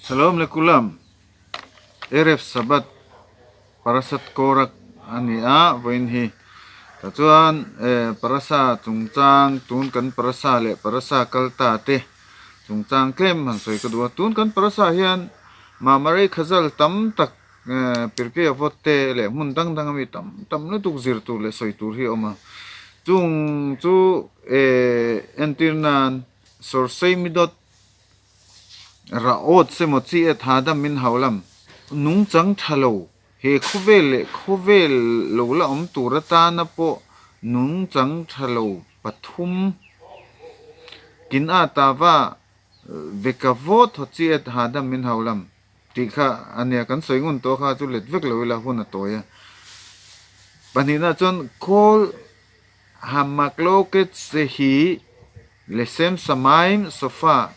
Shalom lekulam Erev Sabbath Parasat Korak a ni a vawiin hi tah chuan Parasa chungchang tun kan Parasa leh Parasa kal ta te chungchang tlem han sawi ka duh a tun kan Parasa hian Mamarei Khazal tam tak Pirkei Avawt te leh hmun dang dang ami tam tam lutuk zir tur leh sawi tur hi a awm a chung chu entir nan Sawrsei Midawt Rah awt semaw chi e tha dam min hau lam. Nungchang tha lo, he khawvel leh khawvel lo la awm tur atana pawh nungchang tha lo pathum kin a ta va veka vawt haw chi e tha dam min hau lam tih kha a nia kan sawi ngun tawh kha chu let vek lo ila hun a tawi a. Pahnihna chuan khawl Hamakloket se hi Lesem Samaim Sofa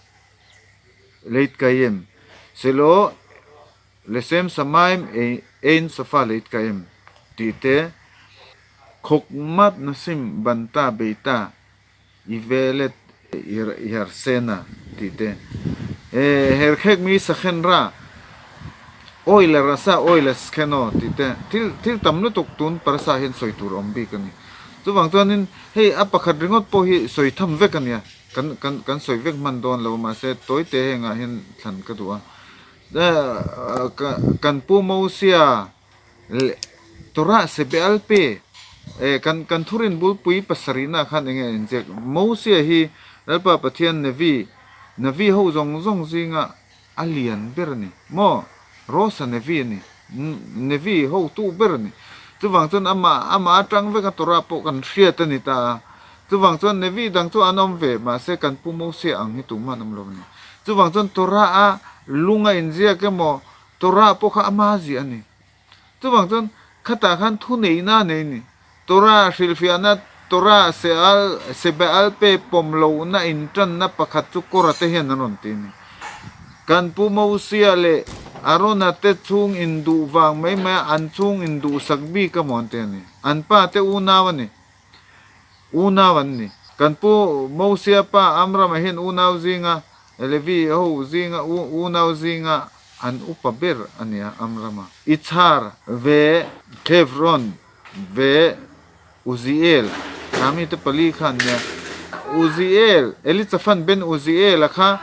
leit kaiem Selo Lesem Samaim Ein Sofa leit kaiem tih te Khawkmat Nasim Banta Beita Ivelet Iharsena tih te Herkhek Mi Sakhen Ra Oil Rasa Oil Skheno tih te thil thil tam lutuk tun parasa hian sawi tur a awm bik a ni. Chuvang chuanin hei a pakhat ringawt pawh hi sawi tham vek a nia, kan kan kan sawi vek hman dawn lo mahse tawite hengah hian thlan ka duh a. Kan Pu Mosia leh Torah Sebeal pe kan kan thurin bulpui pasarihna khan enge a inziak Mosia hi Lalpa Pathian Nevi Navi ho zawng zawng zinga a lian ber a ni maw? Rosa Nevi a ni. Nevi hotu ber a ni. Chuvang chuan amah amah atang vek a Torah pawh kan hriat a ni ta a. Chuvang chuan Nevi dang chu an awm ve, mahse kan Pu Mosia ang hi tumah an awm lo a ni. Chuvang chuan Torah a lung a inziak emaw Torah pawh kha ama ziah a ni. Chuvang chuan khatah khan thuneihna a nei a ni. Torah hrilhfiahna Torah Seal Sebeal pe pawm lohna intanna pakhat chu Kora te hian an rawn ti a ni. Kan Pu Mosia leh Arona te chhung induh vang mai mai a an chhung induhsak bik a maw an ti a ni. An pa te unau a ni. Unau an ni. Kan Pu Mosia pa Amrama hian unau zinga Levi ho zinga unau zinga an upa ber a nia Amrama. Ichhar ve Khevron ve Uziel kha mite pali kha an nia. Uziel, Elichafan ben Uziel a kha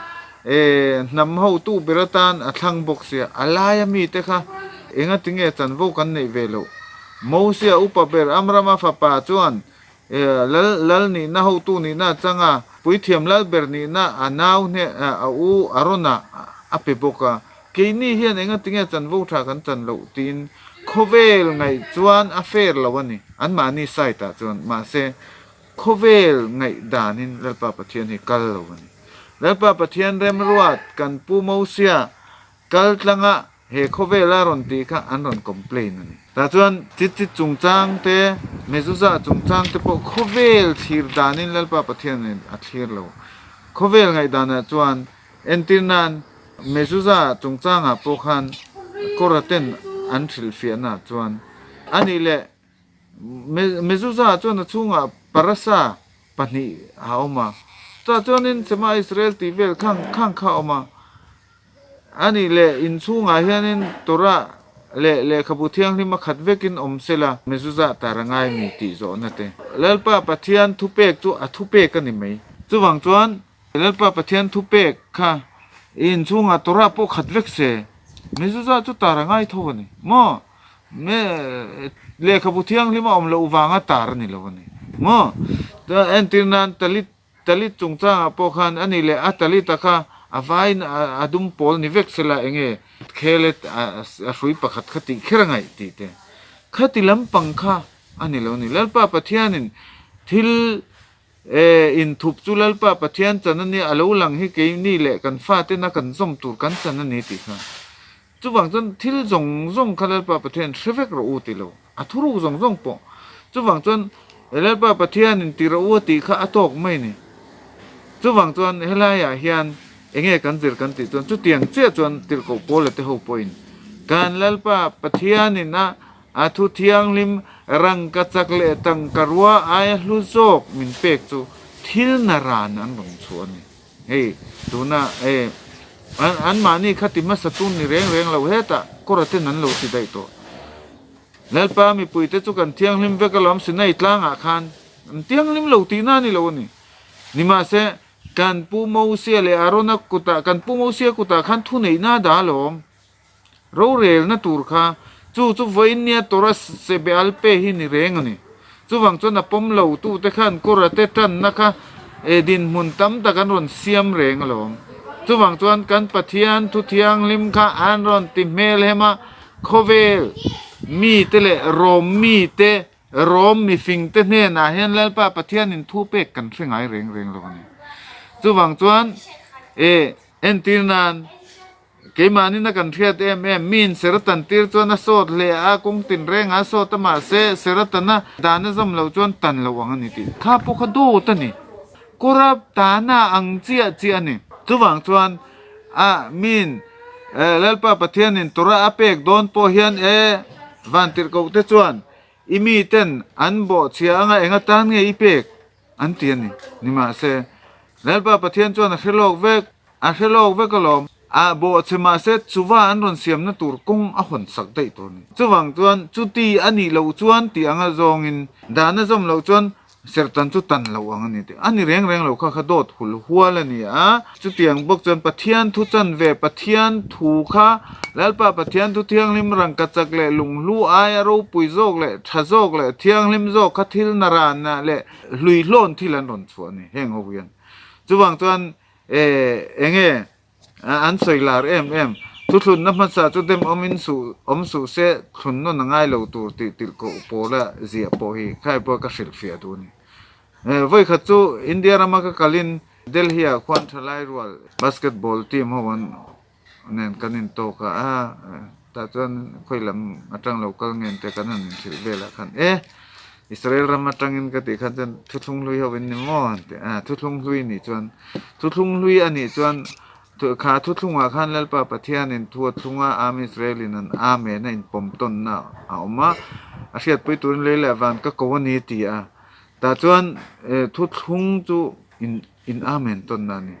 hnam hotu ber atan a thlang bawk sia. A laia mite kha engatinge chanvo kan neih ve loh? Mosia upa ber Amrama fapa chuan Lal lal nihna hotu nihna a chang a, puithiam lal ber nihna a nau hne a u Arona a pe bawk a. Keini hian engatinge chanvo tha kan chan loh tiin khawvel ngaih chuan a fair lo a ni, anmahni side ah chuan. Mahse, khawvel ngaih danin Lalpa Pathian hi kal lo a ni. Lalpa Pathian remruat kan Pu Mosia kal tlanga He khawvel a rawn tih kha an rawn complain a ni. Tah chuan Tzitzit chungchang te, Mezuzah chungchang te pawh khawvel thlir danin Lalpa Pathianin a thlir lo. Khawvel ngaihdanah chuan entir nan Mezuzah chungchangah pawh khan Kora ten an hrilhfiahnaah chuan a nih leh Mezuzah chuan a chhungah parasa pahnih a awm a. Tah chuanin Shema Israel tih vel khang khang kha a awm a. A nih leh inchhungah hianin Torah leh lehkhabu thianghlim a khat vekin awm se la, mezuzah tar a ngai mi tih zawhna te. Lalpa Pathian thupek chu a thupek a ni mai. Chuvang chuan Lalpa Pathian thupek kha i inchhungah Torah pawh khat vek se, mezuzah chu tar a ngai tho a ni maw? Me lehkhabu thianghlim a awm loh vanga tar a ni lo a ni maw? Entir nan talit Talit chungchangah pawh khan a nih leh a talit a kha a vaiin a dum pawl ni vek sela enge khelet a hrui pakhat kha tih kher a ngaih tih te kha ti lampang kha a ni lo ni. Lalpa Pathianin thil inthup chu Lalpa Pathian chan a nia a lo lang hi keini leh kan fatena kan zawm tur kan chan a ni tih kha. Chuvang chuan thil zawng zawng kha Lalpa Pathian hre vek rawh u ti lo, a thuruk zawng zawng pawh. Chuvang chuan Lalpa Pathianin ti rawh u a tih kha a tawk mai ni. Chuvang chuan helaiah hian enge kan zir kan tih chuan chutiang chiah chuan tirhkoh Paula te ho pawhin kan Lalpa Pathianin a a thu thianghlim rangka chak leh tangka rua aia hlu zawk min pek chu thil na ran an rawn chhuah a ni. Hei tuna e. An mahni kha ti hmasa tun ni reng reng lo hetah kawra ten an lo ti daih tawh. Lalpa mipuite chu kan thianghlim vek alawm Sinai tlangah khan an thianghlim lo tihna a ni lo a ni. Nimahse, kan Pu Mosia leh Arona kutah kan Pu Mosia kutah khan thuneihna a dah alawm. Rorelna tur kha chu chu vawiin nia Torah sebe al pe hi ni reng a ni. Chuvang chuan a pawm lo tute khan Kora te tanna kha dinhmun tam tak an rawn siam reng alawm. Chuvang chuan kan Pathian thu thianghlim kha an rawn ti hmel hem a, khawvel mite leh Rom mite, Rom mifingte hnenah hian Lalpa Pathianin thu pek kan hre ngai reng reng lo a ni. Chuvang chuan entir nan. Keimahnin a kan hriat em em, miin Seratan tir chuan a sawt hle a, kawng tinreng a sawt a mahse Seratana dan a zawm loh chuan tan loh ang a ni tih kha pawh kha dawt a ni. Kawra tana ang chiah chiah a ni. Chuvang chuan a miin Lalpa Pathianin Torah a pek dawn pawh hian e vantirhkoh te chuan i miten an bawhchhia anga eng atan nge i pek? An ti a ni. Nimahse, Lalpa Pathian chuan a hre lawk vek, a hre lawk vek alawm. A bawhchhe mahse chuva an rawn siamna tur kawng a hawn sak daih tur a ni. Chuvang chuan chuti a nih loh chuan tih anga zawngin dahna zawm loh chuan serhtan chu tan loh ang a ni tih a ni reng reng lo kha kha dawt hul hual a ni a. Chutiang bawk chuan Pathian thu chanve, Pathian thu kha Lalpa Pathian thu thianghlim rangkachak leh lunghlu aia ropui zawk leh tha zawk leh thianghlim zawk kha thil naranna leh hluihlawn thil an rawn chhuah a ni heng ho hian. Chuvang chuan enge an sawi lar em em, thuthlunna hmasa chu dem awmin suh awm suh se thlun nawn a ngai lo tur tih tilh koh pawla ziah pawh hi khai pawh ka hrilhfiah duh a ni. Vawikhat chu India rama ka kalin Delhi ah khuan thalai rual basketball team ho an nen kan intawk a, tah chuan khawi lam atang lo kal ngen te kan han inhrilh velah khan e Israel ram atangin ka tih khan chuan thuthlung hlui ho in ni maw an ti a, thuthlung hlui nih chuan thuthlung hlui a nih chuan kha thuthlungah khan Lalpa Pathianin thu a thlung a, Am Israel in an Amen a inpawm tawnna a awm a, a hriatpui turin lei leh van ka ko a ni ti a. Tah chuan thuthlung chu in in Amen tawnna a ni.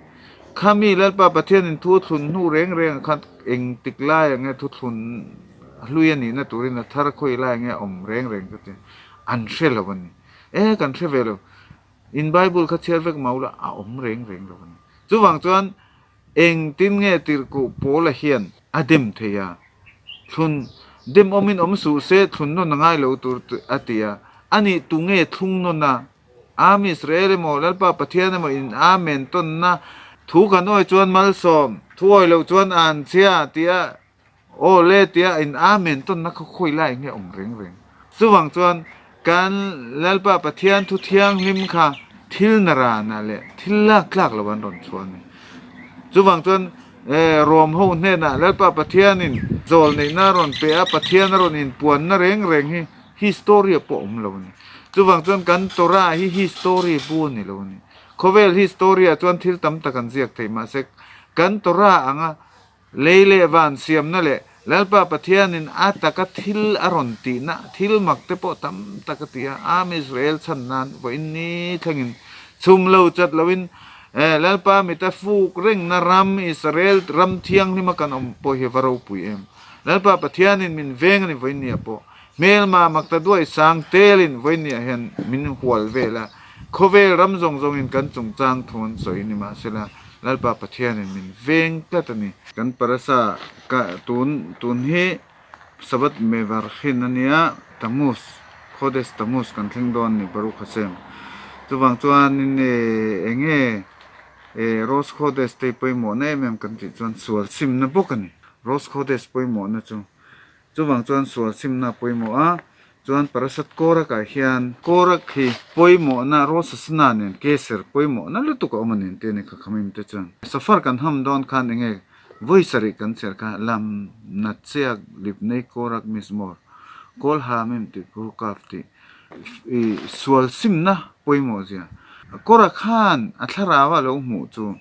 Khami Lalpa Pathianin thu a thlun hnu reng reng ah khan engtik lai ang nge thuthlun hlui a nihna turin a thar khawi lai nge a awm reng reng ka ti. An hre lo a ni. E kan hre ve lo. In Bible kha chhiar vek mau la a awm reng reng lo a ni. Chuvang chuan Engtin nge tirhkoh Paula hian a dem thei a? Thlun dem awmin awm suh se, thlun nawn a ngai lo tur a ti a. Anih tunge thlung nawn a? Am Israel emaw, Lalpa Pathian emaw in Amen tawnna thu kan awi chuan malsawm, thu awi loh chuan an chhia tia Aw le tia in Amen tawnna kha khawi lai nge awm reng reng. Chuvang chuan kan Lalpa Pathian thu thianghlim kha thil naranah leh thil lak tlak lo an rawn chhuah a ni. Chuvang chuan Rom ho hnenah Lalpa Pathianin zawl neihna a rawn pe a, Pathian a rawn inpuanna reng reng hi history ah pawh awm lo a ni. Chuvang chuan kan Torah hi history bu a ni lo a ni. Khawvel history ah chuan thil tam tak an ziak thei mahse kan Torah anga Lei leh van siamna leh Lalpa Pathianin a taka thil a rawn tihna thil mak te pawh tam tak a ti a, Am Israel chhan nan vawiin ni thlengin chhum lo chat loin Lalpa mita fuk rengna ram Israel ram thianghlima kan awm pawh hi va ropui em. Lalpa Pathianin min veng a ni vawiin ni ah pawh hmelma mak ta duai sang telin vawiin ni ah hian min hual vel a, khawvel ram zawng zawngin kan chungchang thu an sawi ni mahsela Lalpa Pathianin min veng tlat a ni. Kan parasa ka tun tun hi Sabbath Mevarchin a nia, Tammuz, Chodesh Tammuz kan thleng dawn a ni Baruch Hashem. Chuvang chuanin eng nge Rosh Chodesh te pawimawhna em em kan tih chuan sual simna bawk a ni. Rosh Chodesh pawimawhna chu Chuvang chuan sual simna a pawimawh a, chuan Parasat Korak ah hian Korak hi pawimawhna Rosh Hashanah nen Keser pawimawhna lutuk a awm a ni an ti a ni kha khamim te chuan. Safar kan ham dawn khan enge vawi sarih kan chher kha lam nat chiak lipnei Korak Mizmor Kol Hamim tih Guru Kaf tih i sual simna pawimawh zia Korak khan a thlarau a lo hmuh chu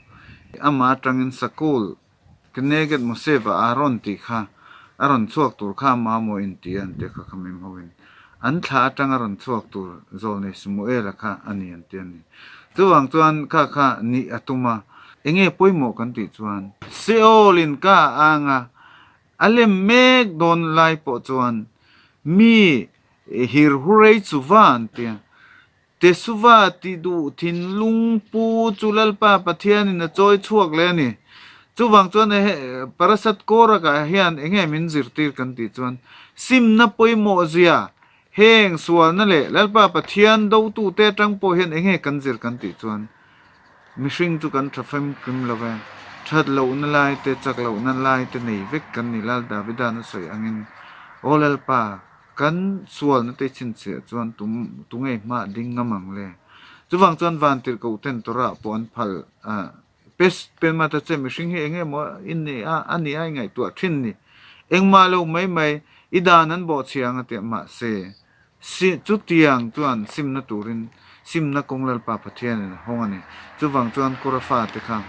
amah atangin Sakul Kneget Moseva a rawn tih kha a rawn chhuak tur kha mamawh in ti a an ti a kha kha mim ho in an thla atang a rawn chhuak tur Zawlnei Samuela kha a ni an ti a ni. Chuvang chuan kha kha nih a tum a. Enge pawimawh kan tih chuan Seol in ka ang a, a lem mek dawn lai pawh chuan mi hir hurei chu va an tia. Tesuva ti duh thinlung pu chu Lalpa Pathianin a chawi chhuak leh a ni. Chuvang chuan Parasat Korak-ah hian enge min zirtir kan tih chuan simna pawimawh zia, heng sualna leh Lalpa Pathian dotute atang pawh hian enge kan zir kan tih chuan mihring chu kan tha famkim lo ve, that lohna lai te, chak lohna lai te nei vek kan ni Lal Davida'n a sawi angin, Aw Lalpa, Kan sualna te chhinchhiah chuan tum tungei hma ding ngam ang le. Chuvang chuan vantirhkoh ten Torah pawh an phal a, pes penma ta che mihring hi enge maw i ni a, a ni a i ngaihtuah thin ni. Engmah lo mai mai i dan an bawhchhia ang a tia mahse si chutiang chuan simna turin simna kawng Lalpa Pathianin a hawng a ni. Chuvang chuan Kora fate kha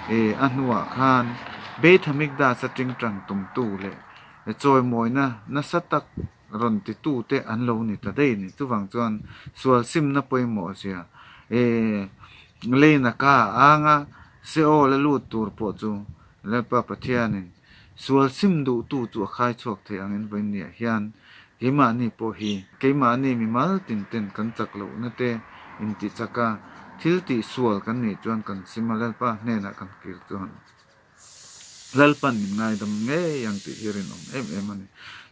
e a hnuah khan Beit Hamikdas a tingtang tumtu leh Chawimawina nasa tak rawn titute an lo ni ta daih a ni. Chuvang chuan sual simna pawimawh zia e leina ka anga Seol a lut tur pawh chu Lalpa Pathianin sual sim duhtu chu a khai chhuak thei angin vawiinniah hian keimahni pawh hi keimahni mimal tinten kan chak lohna te intichaka thil tihsual kan nih chuan kan sim a, Lalpa hnenah kan kir chuan. Lalpan min ngaidam ngei ang tih hi rinawm em em a ni.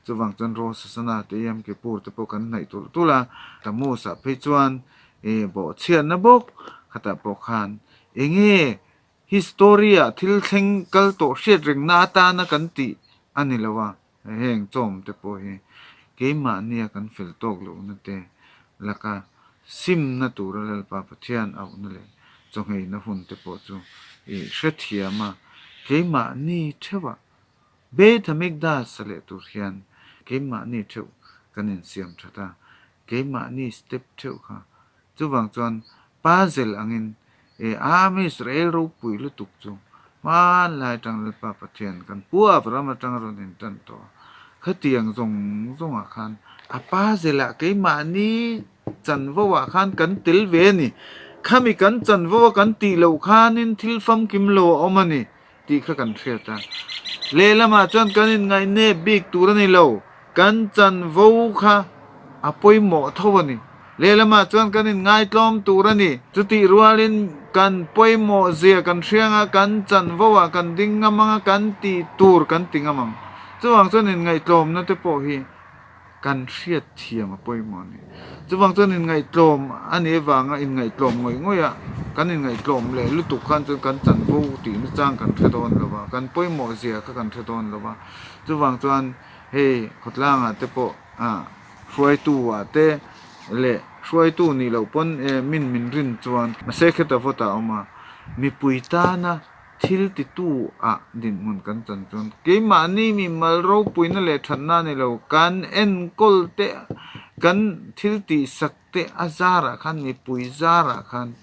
Chuvang chuan Rosh Hashanah te Yom Kippur te pawh kan hnaih tulh tulh a, Tammuz ah phei chuan ih bawhchhiatna bawk khatah pawh khan enge history ah thil thleng kal tawh hriat rengna atana kan tih a ni lo a, heng chawm te pawh hi keimahnia kan fel tawk lohna te laka simna tura Lalpa Pathian auhna leh chawngheina hun te pawh chu i hrethiam a, keimahni theuhah Beit Hamikdash sa leh tur hian keimahni theuh kan insiam that a, keimahni step theuh kha chuvang chuan puzzle angin e Am Israel ropui lutuk chu hmanlai atang Lalpa Pathian kan pu Abraham atang a rawn intan tawh a, khatiang zawng zawngah khan a puzzle ah keimahni Chanvo ah khan kan tel ve a ni. Khami kan chanvo a kan tih loh khanin thil famkim lo a awm a ni tih kha kan hriat a. Lehlamah chuan kan inngaih bik tur a ni lo. Kan chanvo kha a pawimawh tho a ni. Lehlamah chuan kan inngaitlawm tur a ni. Chutih rualin kan pawimawh zia kan hriang a, kan chanvo ah kan ding ngam ang a, kan tih tur kan ti ngam ang. Chuvang chuan inngaihtlawmna te pawh hi kan hriat thiam a pawimawh a ni. Chuvang chuan inngaihtlawm a nih avanga inngaihtlawm ngawih ngawih a, kan inngaihtlawm leh lutuk khan chuan kan chanvo tih na chang kan hre dawn lo va, kan pawimawh zia kha kan hre dawn lo va. Chuvang chuan hei khawtlangah te pawh ah hruaitu ah te leh hruaitu nih loh pawn min min rin chuan mahse kheta vawt ah a awm a, mipui tana Thil titu ah dinhmun kan chan chuan keimahni mi mal ropuina leh thatna a ni lo, kan enkawl te, kan thil tihsak te a zarah khan mipui zarah khan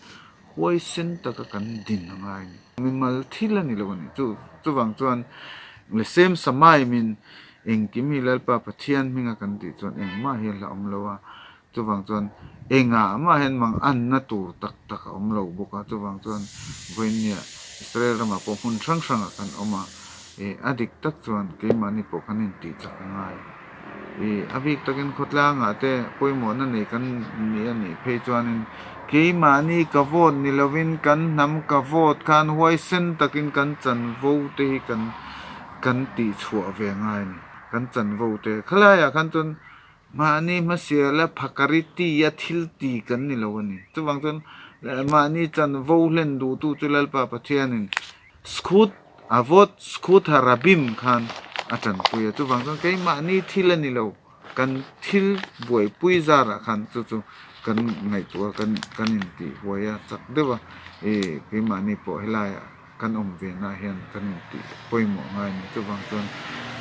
huaisen taka kan din a ngai a ni. Mimal thil a ni lo a ni. Chu chuvang chuan Lesem Samaimin engkim hi Lalpa Pathian hminga kan tih chuan engmah hi a hlauhawm lo a, Chuvang chuan engah mah hian mang anna tur tak tak a awm lo bawk a, chuvang chuan vawiinnia Israel ramah pawh hmun hrang hrangah kan awm a, ih a dik tak chuan keimahni pawh kan intih chak a ngai. Ih a bik takin khawtlangah te pawimawhna nei kan nih a nih phei chuanin keimahni ka vote ni lovin kan hnam ka vote khan huaisen takin kan chanvo te hi kan kan tihchhuah ve a ngai a ni. Kan chanvo te khalaiah khan chuan Mahni hmasiala phakariti a thil ti kan ni lo a ni. Chuvang chuan mahni chanvo hlen duhtu chu Lalpa Pathianin Skhut Avot Skhut Harabim khan a tanpui a. Chuvang chuan keimahni thil a ni lo, kan thil buaipui zarah khan chu chu kan ngaihtuah a, kan kan intihbuai a chak deuh a. Ih keimahni pawh helaiah kan awm ve na hian kan intih pawimawh ngai a ni. Chuvang chuan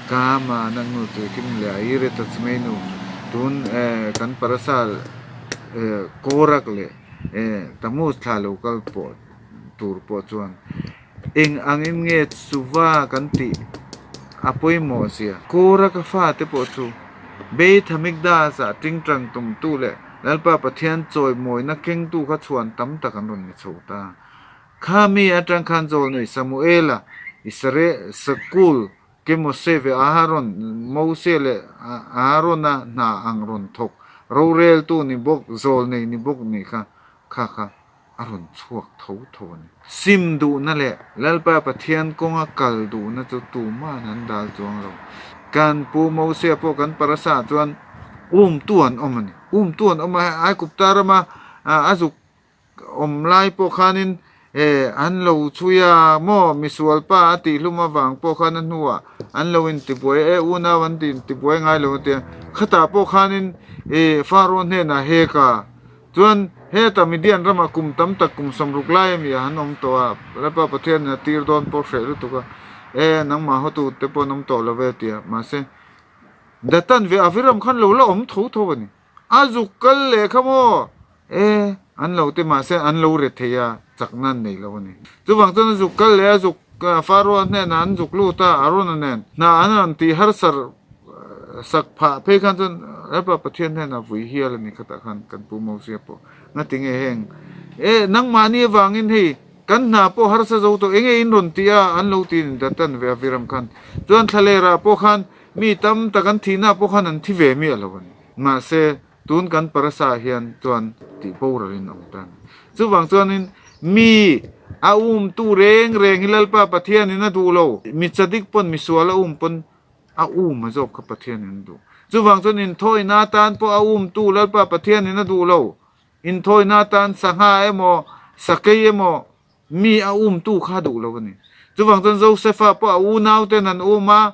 ka ama nang nu chu kim leh a i ret a chimei nu tun kan parasa Korak leh Tammuz thla lo kal pawh tur pawh chuan eng angin nge chuva kan tih a pawimawh zia. Korak a fate pawh chu Beit Hamikdas ah tingtang tumtu leh Lalpa Pathian chawimawina kengtu kha chhuan tam tak an rawn ni chho ta. Kha mi atang khan zawlnei Samuela, Israel Sakul ke Mose ve Aharon, Mose leh Aharona hna ang rawn thawk, roreltu ni bawk, zawlnei ni bawk nih kha, kha kha a rawn chhuak tho tho a ni. Sim duhna leh Lalpa Pathian kawnga kal duhna chu tuman an dal chuang lo. Kan Pu Mosea pawh kan parasa ah chuan umtu an awm a ni. Umtu an awm a, Aigupta rama a zuk awm lai pawh khanin an lo chhui a maw misual pa a tih hlum avang pawh khan a hnuah an lo intibuai e unau an intibuai ngai lo a tia khatah pawh khanin Pharaoh hnenah hek a chuan heta Midian ramah kum tam tak kum 60 lai ami a han awm tawh a Lalpa Pathianin a tir dawn pawh hreh lutuk a e nangmah hotu te pawh an awm tawh lo ve a tia mahse Datan ve Aviram khan lo la awm tho tho a ni. A zuk kal leh kha maw? E, an lo ti mahse an lo re thei a, chakna an nei lo a ni. Chuvang chuan a zuk kal leh a zuk Pharaoh hnenah an zuk lut a, Arona nen hna an rawn tih harsar sak phah phei khan chuan Lalpa Pathian hnenah vui hial a ni khatah khan kan Pu Mosia pawh ngati nge heng e nangmahni avangin hei kan hna pawh harsa zo tawh enge in rawn ti a an lo ti datan ve a viram khan chuan thlalerah pawh khan mi tam tak an thihna pawh khan an thi ve miah lo a ni. Mahse, tun kan parasa hian chuan tih boralin a awm ta a ni. Chuvang chuanin mi a umtu reng reng hi Lalpa Pathianin a duh lo. Mi chadik pawn, mi sual a um pawn a um a zawk kha Pathianin a duh. Chuvang chuan inthawina atan pawh a umtu Lalpa Pathianin a duh lo. Inthawina atan sangha emaw, sakei emaw mi a umtu kha a duh lo a ni. Chuvang chuan Josefa pawh a unauten an um a,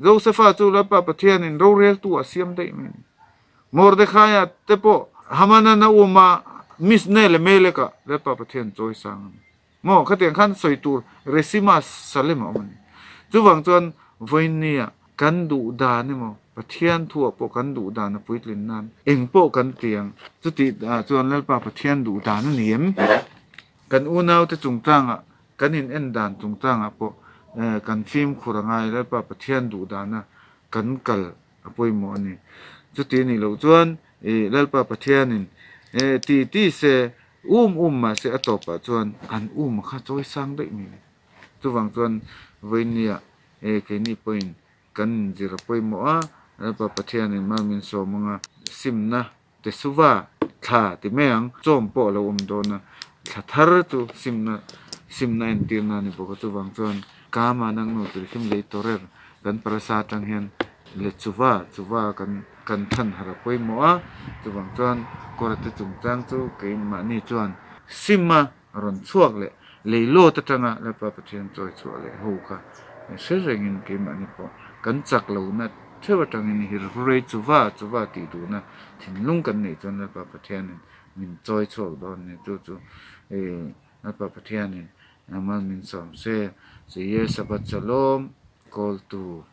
Josefa chu Lalpa Pathianin roreltu a siam daih mai a ni. Mordekhaia te pawh Hamanan a um a, Misne leh Melekah Lalpa Pathian chawi sang a ni. Maw, khatiang khan sawi tur Resima Salem a awm a ni. Chuvang chuan vawiinnia kan duh dan emaw Pathian thuah pawh kan duh dan a puitlin nan eng pawh kan ti ang. Chutih chuan Lalpa Pathian duh dan a ni em? Kan unaute chungchangah Kan in en dan chungchangah pawh kan fimkhur a ngai, Lalpa Pathian duh dana kan kal a pawimawh a ni. Chuti nih loh chuan Lalpa Pathianin ti ti se, um um mah se a tawpah chuan an um a kha chawi sang daih mai a ni. Chuvang chuan vawinia keini pawhin kan inzir a pawimawh a, Lalpa Pathianin mal min sawm anga simna Tesuva thla ti mai ang, chawm pawh a lo awm dawn a, thla thar chu simna simna entirna a ni bawk a, chuvang chuan Kama nangnu tur hi lei tawrer kan parasa atang hian le chuva chuva kan kan than harh a pawimawh a, chuvang chuan kawrate chungchang chu keimahni chuan sima rawn chhuak leh lei lawt atanga Lalpa Pathian chawi chhuah leh ho kha hre rengin keimahni pawh kan chak lohna theuh atangin hirhurei chuva chuva tih duhna thinlung kan neih chuan Lalpa Pathianin min chawi chhuak dawn a ni. Chu chu Lalpa Pathianin mal min sawm se, Che Ye Shabbat Shalom, Kawltu.